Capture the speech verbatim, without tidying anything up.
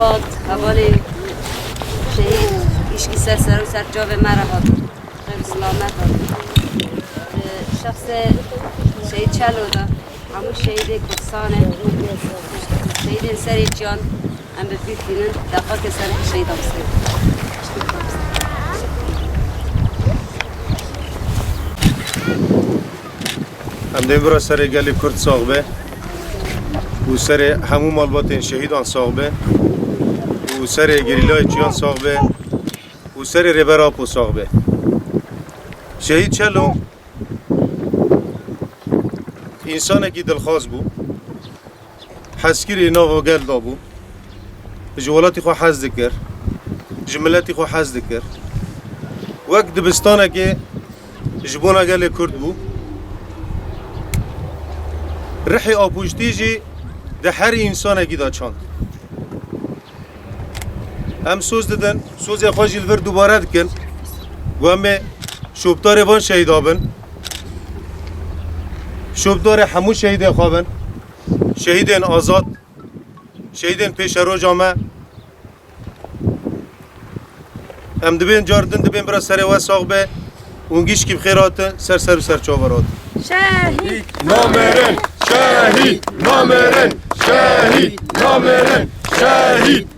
Hevalê şehîd îşkî ser ser û ser çavê me re hatin. Xêr û silamet hatin. Şexsê şehîd Çelo de hemû şehîdê Kurdistanê, şehîdên serê çiyan em bi bîr tînin, deqakê ser şehîdan bisêrin. Em dê bira serê gelê Kurd sax be û serê hemû malbatên şehîdan sax be û serê gerîlayê çiyan sax be û serê Rêber Apo sax be. Şehîd Çelo însanekî dilxwaz bû. Hezkirî nava gel da bû. Ji welatî xwe hez dikir. Ji miletî xwe hez dikir. Wek dibistanekê ji bona gelê Kurd bû. Rihê apûştî jî di her însanekî de çand. Em soz didin, sozê xwe jî li vir dubare dikin. Ku em ê şopdarê van şehîda bin. Şopdarê hemû şehîdên xwe bin. Şehîdên azad, şehîdên pêşeroja me. Em dibên car din dibên bira serê we sax be û gişkî bi xêr hatin, ser ser û ser çavan hatin. Şehîd! Namirin! Şehîd! Namirin! Şehîd! Namirin! Şehîd!